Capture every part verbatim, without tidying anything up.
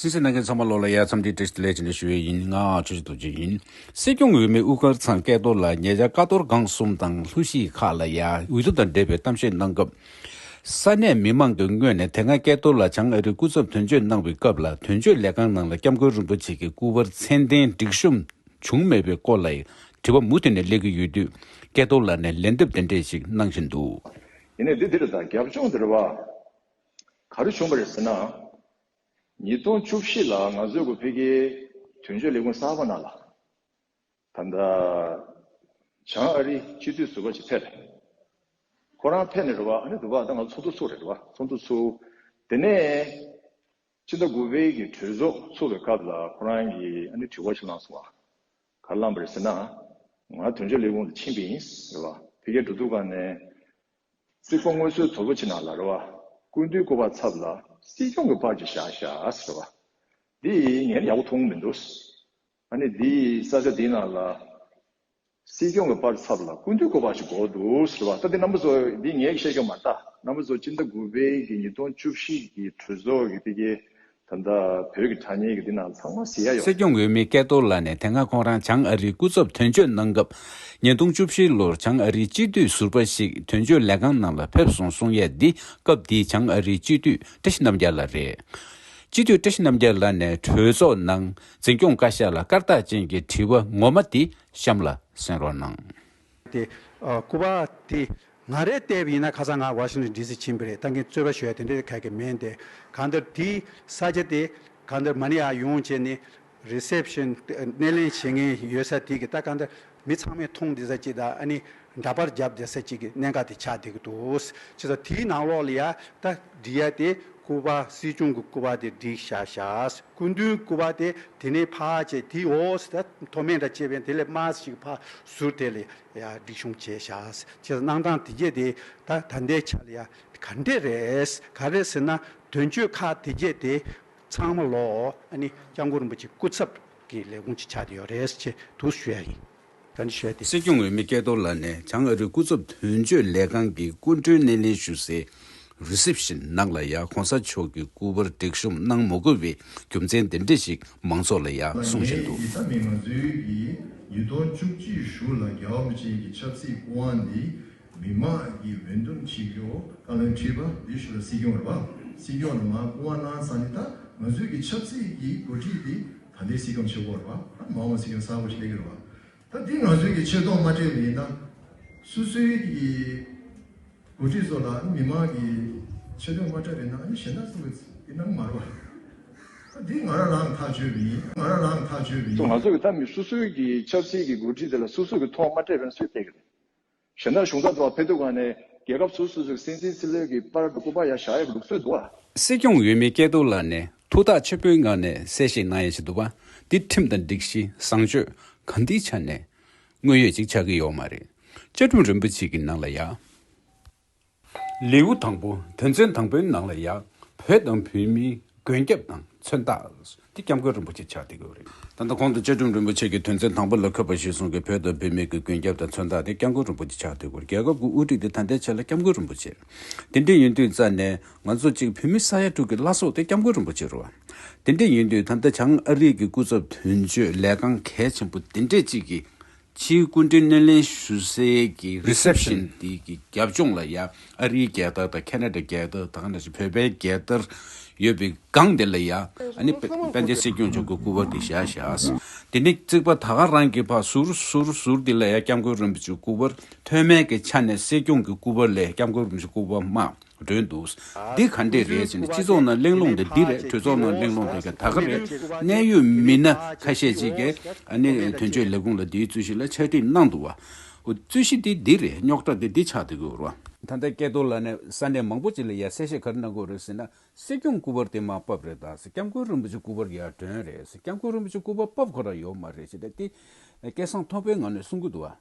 གསན་གཟིགས་གནང་མཁན་ཚང་མ་ལོ་ལ་ཡ་འཚམས་འདྲི་བཀྲ་ཤིས་བདེ་ལེགས་ཞུ་ནས་ཞུ་ཡས་ཡིན། ང་ཆོས་རྗེ་རྡོ་རྗེ་ཡིན། སྲིད་སྐྱོང་འོས་མི་དབུ་དཀར་ཚང་སྐལ་རྡོར་ལགས་ཉེ་ཆར་ཀ་རྡོར་སྒང་གསུམ་དང་ལྷོ་གཞིས་ཁག་ལ་ཡ་འོས་བསྡུ་དང་འབྲེལ་བའི་གཏམ་བཤད་གནང་སྐབས། ས་གནས་མི་མང་གི་ངོས་ནས་དེ་སྔ་སྐལ་རྡོར་ལགས་བྱང་ཨ་རིའི་སྐུ་ཚབ་དོན་གཅོད་གནང་བའི་སྐབས་ལ་དོན་གཅོད་ལས་ཁང་ནང་ལ་སྐྱབས་མགོན་རིན་པོ་ཆེ་གི་སྐུ་པར་མཚན་ལྡན་སྒྲིག་གཤོམ་བྱུང་མེད་པའི་སྐོར་ལ་ཡང་དྲི་བ་མུ་མཐུད་ནས་སླེབས་ཀྱི་ཡོད་དུས་སྐལ་རྡོར་ལགས་ནས་ལན་འདེབས་དེ་འདྲས་ཤིག་གནང་བཞིན་འདུག། ཡིན་ནའི་འདི་འདི་རེད་ད། རྒྱབ་ལྗོངས་འདི་རེད་བ། ག་རེ་བྱུང་བ་རེད་ཟེར་ན། ཉིས་སྟོང་བཅུ་བཞི་ལ་ང་ཚོའི་གི་ཕ་གིའི་དོན་གཅོད་ལས་ཁུངས་གསར་པ་ནང་ལ། ད་ལྟ་བྱང་ཨ་རི་སྤྱི་འཐུས་ཟུར་པ་ཅིག་ཕེབས་རེད། ཁོ་རང་ཕེབས་ནས་རེད་བ། ཨ་ནི་འདུག་བ། ད་ང་ཚོགས་འདུ་ཚུགས་རེད་བ། ཚོགས་འདུ་ཚུགས། དེ་ནས་ཕྱི་ཟླ་དགུ་པའི་གི་གྲོས་ཚོགས་ཚུགས་པའི་སྐབས་ལ་ཁོ་རང་གིས་ཨ་ནི་དྲི་བ་ཞིག་བསླངས་སོང་བ། ག་རེ་བསླངས་པ་རེད་ཟེར་ན། ང་དོན་གཅོད་ལས་ཁུངས་ལ་ཕྱིན་པ་ཡིན་ཟེར་བ། ཕ་གིའི་འགྲོ་འདུག་སྒང་ནས། རྩིག་པ་སྔོ་ཚལ་དོལ་པོ་ཅིག་ནང་ལ་རེད་བ། སྐུ་མདུན་སྐུ་པར་ཚབ་ལ་སྲིད་སྐྱོང་གི་པར་ཅིག་བཞག་བཞག་ཟེར་བ། འདི་ངས་ཡག་པོ་མཐོང་གི་མི་འདུག། ཨ་ནི་འདི་ས་ཆ་འདི་ནང་ལ་སྲིད་སྐྱོང་གི་པར་ཚབ་ལ་སྐུ་མདུན་སྐུ་པར་ཞིག་དགོས་འདུག་ཟེར་བ། ད་འདི་རྣམ་པ་ཚོ་འདི་ངས་བཤད་རྒྱུ་མ་རེད་ད། རྣམ་པ་ཚོ་སྤྱི་ཟླ་དགུ་པའི་གི་ཉིས་སྟོང་བཅུ་བཞི་གི་གྲོས་ཚོགས་ཀྱི་དེ་གའི་ད་ལྟ་བོད་ཀྱི་དྲ་བརྙན་གྱི་འདི་ནང་ཚང་མ་གཟིགས་ཡ་ཡོད། སྲིད་སྐྱོང་འོས་མི་སྐལ་རྡོར་ལགས་ནས་དེ་སྔ་ཁོང་རང་བྱང་ཨ་རིའི་སྐུ་ཚབ་དོན་གཅོད་གནང་སྐབས། ཉིས་སྟོང་བཅུ་བཞི་ལོར་བྱང་ཨ་རིའི་སྤྱི་འཐུས་ཟུར་པ་ཞིག་དོན་གཅོད་ལས་ཁང་ནང་ལ་ཕེབས་སོང་གསུང་ཡས་འདི་སྐབས་དེའི་བྱང་ཨ་རིའི་སྤྱི་འཐུས་བཀྲ་ཤིས་རྣམ་རྒྱལ་ལགས་རེད། སྤྱི་འཐུས་བཀྲ་ཤིས་རྣམ་རྒྱལ་ལགས་ནས་གྲོས་ཚོགས་ནང་འཛིན་སྐྱོང་བཀའ་ཤག་ལ་སྐར་རྟགས་ཅན་གྱི་དྲི་བ་ངོ་མ་དེ་གཤམ་ལ་གསན་རོགས་གནང་། དེ། ཨ། སྐུ་པར་དེ་ང་རས་བལྟས་པ་ཡིན་ན། ཁ་སང་ང་ཝ་ཤིང་ཊོན་ཌི་སི་ཕྱིན་པ་རེད། ད་ངས་རྩོད་པ་ཞུ་ཡ་དེ་འདྲའི་ག་གེ་མིན་ཏེ། གང་ལྟར་དེའི་ས་ཆ་དེ་གང་ལྟར་མ་ཎི་ཡར་ཡོང་བྱས་ནས་རི་སེབ་ཤན་སྣེ་ལེན་བྱེད་མཁན་ཡོད་ས་དེ་གི་ད་གང་ལྟར་མི་ཚང་མས་མཐོང་བསྡད་ས་ཅིག་དང་། ཨ་ནི་འདྲ་པར་བརྒྱབ་བསྡད་ས་ཅིག་གི་གནད་འགག་དེ་ཆགས་བསྡད་ཀྱི་འདུག། བྱས་ཙང་དེའི་ནང་ལོགས་ལ་ཡ་ད་འབྲི་ཡ་དེ་སྐུ་པར། སྲིད་སྐྱོང་གི་སྐུ་པར་དེ་བསྒྲིགས་བཞག་བཞག། སྐུ་མདུན་སྐུ་པར་དེ་དེ་ནས་ཕར་བྱས། དེ་འོག་ད་མཐོ་དམན་འདྲ་བྱས་པས། དེ་ལས་དམའ་ཞིག་ཕར་ཟུར་དེ་ལ་ཡ་སྒྲིག་གཤོམ་བྱས་བཞག། བྱས་ཙང་གནང་སྟངས་དེ་གྱད་དེ་ད་ད་ལྟའི་ཆ་ལ་ཡ་ག་འདྲས་རེད། ག་རེ་ཟེར་ན། དོན་གཅོད་ཁག་དེ་གྱད་དེ་ཚང་མ་ལོག་ཨ་ནི་སྐྱབས་མགོན་རིན་པོ་ཆེ་སྐུ་ཚབ་ཀྱི་ལས་ཁུངས་ཅིག་ཆགས་བསྡད་ཡོད་རེད་ཅེས་འདུག་ཞུ་ཡ་ཡིན། ད་ནི་ཞུ་ཡ་དེ། སྲིད་སྐྱོང་འོས་མི་སྐལ་རྡོར་ལགས་ནས་བྱང་ཨ་རིའི་སྐུ་ཚབ་དོན་གཅོད་ལས་ཁང་གི་སྐུ་མགྲོན་སྣེ་ལེན་ཞུ་སའི་རི་སེབ་ཤན་ནང་ལ་ཡ་གོང་ས་མཆོག་གི་སྐུ་པར་སྒྲིག་གཤོམ་གནང་མ་དགོས་པའི་རྒྱུ་མཚན་དེ་འདྲ་ཞིག་མང་ཚོགས་ལ་ཡ་གསུངས་བཞིན་འདུག། ཡིན་ད་མིན་ང་ཚོའི་གི་ཉིས་སྟོང་བཅུ་གཅིག་གཞུག་ལ་རྒྱལ་བ་རིན་པོ་ཆེ་གི་ཆབ་སྲིད་སྐུ་དབང་འདི་མི་མང་གི་འོས་འདེམས་བྱེད་རྒྱུ་བཀའ་བློན་ཁྲི་པ་འདི་ཞུ་ལ་སྲིད་སྐྱོང་རེད་བ། སྲིད་སྐྱོང་ལ་མ་སྐུ་དབང་གནང་ཚར་ནས་ད་ང་ཚོའི་གི་ཆབ་སྲིད་ཀྱི་འགོ་ཁྲིད་འདི་ད་ལྟའི་སྲིད་སྐྱོང་ཆེན་པོ་རེད་བ། མ་འོངས་སྲིད་སྐྱོང་གསར་པ་ཞིག་སླེབས་ཀྱི་རེད་བ། ད་འདི་ང་ཚོའི་གི་ཆེ་མཐོང་མ་སྤྲད་པ་ཡིན་ན། སོ་སོའི་གི་འགོ་ཁྲིད་ཚོ་ལ་མི་མང་གི་ཆེ་མཐོང་མ་སྤྲད་པ་ཡིན་ན། ཨ་ནི་གཞན་དག་ཚོ་གི་ཡིན་ནམ་མ་རེད་བ། ད་འདི་ང་རང་རང་ཐག་ཆོད་པ་ཡིན། ང་རང་རང་ཐག་ཆོད་པ་ཡིན། ང་ཚོ་གི་ད་མི་སོ་སོའི་གི་ཆབ་སྲིད་ཀྱི་འགོ་ཁྲིད་དེ་ལ་སོ་སོ་གི་མཐོང་མ་སྤྲད་པ་ཡིན་ན་སུས་སྤྲད་གི་རེད། གཞན་དག་གཞུང་ཚབ་ཚོ་ཕེབས་དུས་སྒང་ནས་རྒྱལ་ཁབ་སོ་སོ་སོ་གི་སྲིད་འཛིན་སྲིད་བློན་གྱི་པར་དང་སྐུ་པར་ཡར་བཞག་ཡག་གི་ལུགས་སྲོལ་འདུག་བ། སྲིད་སྐྱོང་འོས་མི་སྐལ་རྡོར་ལགས་ནས་ཐུགས་ཐག་ཆོད་པོའི་ངང་ནས་གསལ་བཤད་གནང་ཡ་ཞིག་འདུག་བ། འདི་ཁྲིམས་དང་སྒྲིག་གཞི། བཟང་སྤྱོད་གང་དེའི་ཆ་ནས་དངོས་ཡོད་ཅིག་ཆགས་ཀྱི་ཡོད་མ་རེད། བཅའ་ཁྲིམས་རིན་པོ་ཆེ་གི་ནང་ལ་ཡ། ལེའུ་དང་པོ། དོན་ཚན་དང་པོའི་ནང་ལ་ཡ། བོད་དང་བོད་མིའི་མགོན་སྐྱབས་དང་མཚོན་རྟགས་དེ་སྐྱབས་མགོན་རིན་པོ་ཆེ་ཆགས་བསྡད་ཡོད་རེད། ད་ལྟ་གོང་དུ་བཅའ་ཁྲིམས་རིན་པོ་ཆེ་གི་དོན་ཚན་དང་པོ་ལ་འཁོད་པ་གཞིར་བཟུང་གི་བོད་དང་བོད་མིའི་གི་མགོན་སྐྱབས་དང་མཚོན་རྟགས་དེ་སྐྱབས་མགོན་རིན་པོ་ཆེ་ཆགས་བསྡད་ཡོད་རེད། རྒྱལ་ཁབ་ཀྱི་དབུ་ཁྲིད་དེ་ད་ལྟའི་ཆ་ལ་སྐྱབས་མགོན་རིན་པོ་ཆེ་རེད། དེ་འདྲ་ཡིན་དུས་ཙ་ནས་ང་ཚོ་གཅིག་བོད་མི་ས་ཡ་དྲུག་གི་བླ་སྲོག་དེ་སྐྱབས་མགོན་རིན་པོ་ཆེ་རེད་བ། དེ་འདྲ་ཡིན་དུས་ད་ལྟ་བྱང་ཨ་རི་གི་སྐུ་ཚབ་དོན་གཅོད་ལས་ཁང་གལ་ཆེན་པོ་དེ་འདྲ་གཅིག་གི་ཕྱིའི་སྐུ་མགྲོན་སྣེ་ལེན་ཞུ་སའི་གི་རི་སེབ་ཤན་དེ་གི་རྒྱབ་ལྗོངས་ལ་ཡ། ཨ་རིའི་རྒྱལ་དར་དང་ཁེ་ན་ཌ་རྒྱལ་དར་དང་། ནང་བཞིན་བོད་པའི་རྒྱལ་དར་ཡོད་པའི་སྒང་དེ་ལ་ཡ། ཨ་ནི་དཔལ་ལྡན་སྲིད་སྐྱོང་མཆོག་གི་སྐུ་པར་དེ་བཞག་བཞག། དེ་ནས་རྩིག་པ་ད་ག་རང་གི་ཕར་ཟུར་ཟུར་ཟུར་དེ་ལ་ཡ་སྐྱབས་མགོན་རིན་པོ་ཆེའི་སྐུ་པར། མཐོ་དམན་གྱི་ཆ་ནས་སྲིད་སྐྱོང་གི་སྐུ་པར་ལས་སྐྱབས་མགོན་རིན་པོ་ཆེའི་སྐུ་པར་དམའ། སྒྲོན་འདུག། འདི་ག་འདྲས་རེད་ཟེར་ན། སྤྱི་ཚོགས་ནང་གླེང་སློང་དེ་འདི་རེད། གྲོས་ཚོགས་ནང་གླེང་སློང་དེ་ག་ད་ག་རེད། གནད་ཡོད་མི་སྣ་ཁ་ཤས་ཅིག་གིས་ཨ་ནི་དོན་གཅོད་ལས་ཁུངས་ལ་འདིའི་རྩོད་གཞི་ལ་ཕྱག་བྲིས་གནང་འདུག་བ། འོ། རྩོད་གཞི་འདི་འདི་རེད། རྙོག་དྲ་འདི་འདི་ཆགས་བསྡད་ཀྱི་ཡོད་རེད་བ། ད་ལྟ་སྐལ་རྡོར་ལགས་ནས་ས་གནས་མང་པོ་ཅིག་ལ་ཡ་གསལ་བཤད་ག་རེ་གནང་གི་ཡོད་རེད་ཟེར་ན། སྲིད་སྐྱོང་སྐུ་པར་དེ་མར་ཕབ་རེད་ད་ཟེར། སྐྱབས་མགོན་རིན་པོ་ཆེ་སྐུ་པར་ཡར་སྒྲོན་རེད་ཟེར། སྐྱབས་མགོན་རིན་པོ་ཆེ་སྐུ་པར་ཕབ་ཁོ་རང་ཡོད་མ་རེད་ཟེར་ཏེ། དེ་སྐད་གསང་མཐོན་པོའི་ངང་ནས་གསུང་གི་འདུག་བ།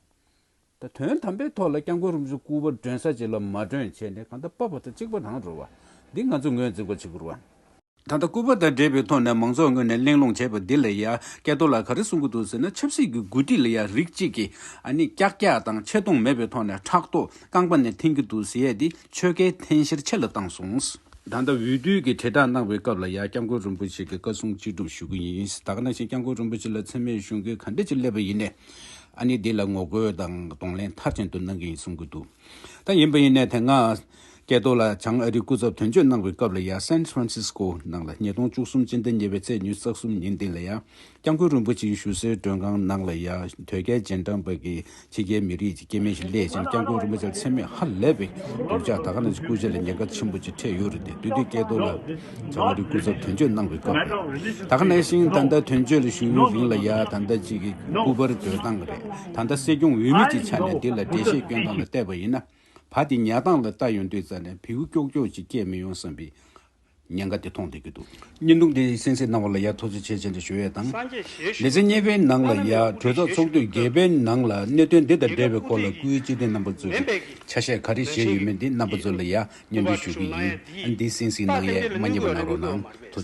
ད་དོན་དམ་པའི་ཐོག་ལ་སྐྱབས་མགོན་རིན་པོ་ཆེ་སྐུ་པར་སྒྲོན་ས་ཅིག་ལ་མ་སྒྲོན་བྱས་ནས་གང་ལྟར་ཕབ་པ་དང་གཅིག་པ་རང་རེད་བ། འདི་ང་ཚོས་ངོས་འཛིན་དགོས་ཆགས་ཀྱི་རེད་བ། ད་ལྟ་སྐུ་པར་དང་འབྲེལ་བའི་ཐོག་ནས་མང་ཚོགས་ངོས་ནས་གླེང་སློང་བྱས་པ་འདི་ལ་ཡ། སྐལ་རྡོར་ལགས་ག་རེ་གསུང་གི་འདུག་ཟེར་ན། ཆབ་སྲིད་ཀྱི་འགོ་ཁྲིད་ལ་ཡ་རིགས་གཅིག་གིས་ཨ་ནི་ཀྱག་ཀྱག་དང་ཆེ་མཐོང་མེད་པའི་ཐོག་ནས་ཕྲག་དོག་རྐང་པ་ནས་འཐེན་གྱི་འདུག་ཟེར་ཡས་འདི་ཆོལ་ཁའི་འཐེན་འཁྱེར་ཆེ་ལ་བཏང་སོང་། ད་ལྟ་འོས་བསྡུའི་གི་དྲིལ་བསྒྲགས་གནང་བའི་སྐབས་ལ་ཡ་སྐྱབས་མགོན་རིན་པོ་ཆེ་གི་བཀའ་གསུང་ཅི་སྒྲུབ་ཞུ་གི་ཡིན། ད་ག་ནང་བཞིན་སྐྱབས་མགོན་རིན་པོ་ཆེ་ལ་མཚན་སྨད་གཞུང་གི་ག་འདྲ་ཅིག་སླེབས་པ་ཡིན་ནའི། ཨ་ནི་འདི་ལ་ངོ་རྒོལ་དང་གདོང་ལེན་མཐར་ཕྱིན་དུ་གནང་གི་ཡིན་གསུང་གི་འདུག་ད་ཡིན་པ་ཡིན་ནའི་དེ་སྔ་སྐལ་རྡོར་ལགས་བྱང་ཨ་རིའི་སྐུ་ཚབ་དོན་གཅོད་གནང་བའི་སྐབས་ལ་ཡ་སན་ཧྥ་རན་སིས་ཀོ་ནང་ལ་ཉིས་སྟོང་བཅུ་གསུམ་སྤྱི་ཟླ་གཉིས་པའི་ཚེས་ཉི་ཤུ་རྩ་གསུམ་ཉིན་འདི་ལ་ཡ་སྐྱབས་མགོན་རིན་པོ་ཆེའི་བཞུགས་སའི་མགྲོན་ཁང་ནང་ལ་ཡ་དོལ་རྒྱལ་རྗེས་འབྲང་པ་གི་ཕྱི་རྒྱལ་མི་རིགས་ཀྱི་སྐྱེ་དམན་ཞིག་སླེབས་ཤིང་སྐྱབས་མགོན་རིན་པོ་ཆེར་མཚན་སྨད་ཧ་ལས་པའི་སྡུག་ཅག་ད་ག་ནང་བཞིན་སྐུ་ཕྱྭ་ལ་ཉེན་ཁ་ཆེན་པོ་ཅིག་འཕྲད་ཡོད་རེད་དེ། དེ་དུས་སྐལ་རྡོར་ལགས་བྱང་ཨ་རིའི་སྐུ་ཚབ་དོན་གཅོད་གནང་བའི་སྐབས་རེད། ད་ག་ནང་བཞིན་ད་ལྟ་དོན་གཅོད་ལ་བཞུགས་ཡུན་རིང་ལ་ཡ་ད་ལྟ་ཅིག་གི་སྐུ་པར་དགོས་སྟངས་རེད། ད་ལྟ་སྲིད་སྐྱོང་འོས་མི་ཅིག་ཆགས་ནས་འདི་ལ་འགྲེལ་བཤད་སྐྱོན་སྟངས་ལ་བལྟས་པ་ཡིན་ན། བ་དེ་ཉལ་སྟངས་ལ་ལྟ་ཡོང་དུས་ཙ་ནས་བེའུ་ཀྱོག་ཀྱོག་ཅིག་སྐྱེས་མི་ཡོང་བསམ་པའི་ཉེན་ཁ་དེ་མཐོང་བསྡད་ཀྱི་འདུག་བརྙན་ཐུང་འདི་གསན་གཟིགས་གནང་བ་ལ་ཡ་ཐུགས་རྗེ་ཆེ་ཞེས་ཞུ་ཡས་དང་། ལེ་ཚན་གཉིས་པའི་ནང་ལ་ཡ་གྲོས་ཚོགས་ཚོགས་དུས་བརྒྱད་པའི་ནང་ལ་གནད་དོན་འདི་དང་འབྲེལ་བའི་སྐོར་ལ་སྐུའི་སྤྱི་འཐུས་རྣམ་པ་ཚོས་ཆ་ཤས་ག་རེ་བཞེས་ཡོད་མེད་འདི་རྣམ་པ་ཚོ་ལ་ཡ་སྙན་སྒྲོན་ཞུ་གི་ཡིན། ཨ་འདི་གསན་གཟིགས་གནང་ཡས་མ་བསྙེལ་བ་གནང་རོགས་གནང་། ཐུགས་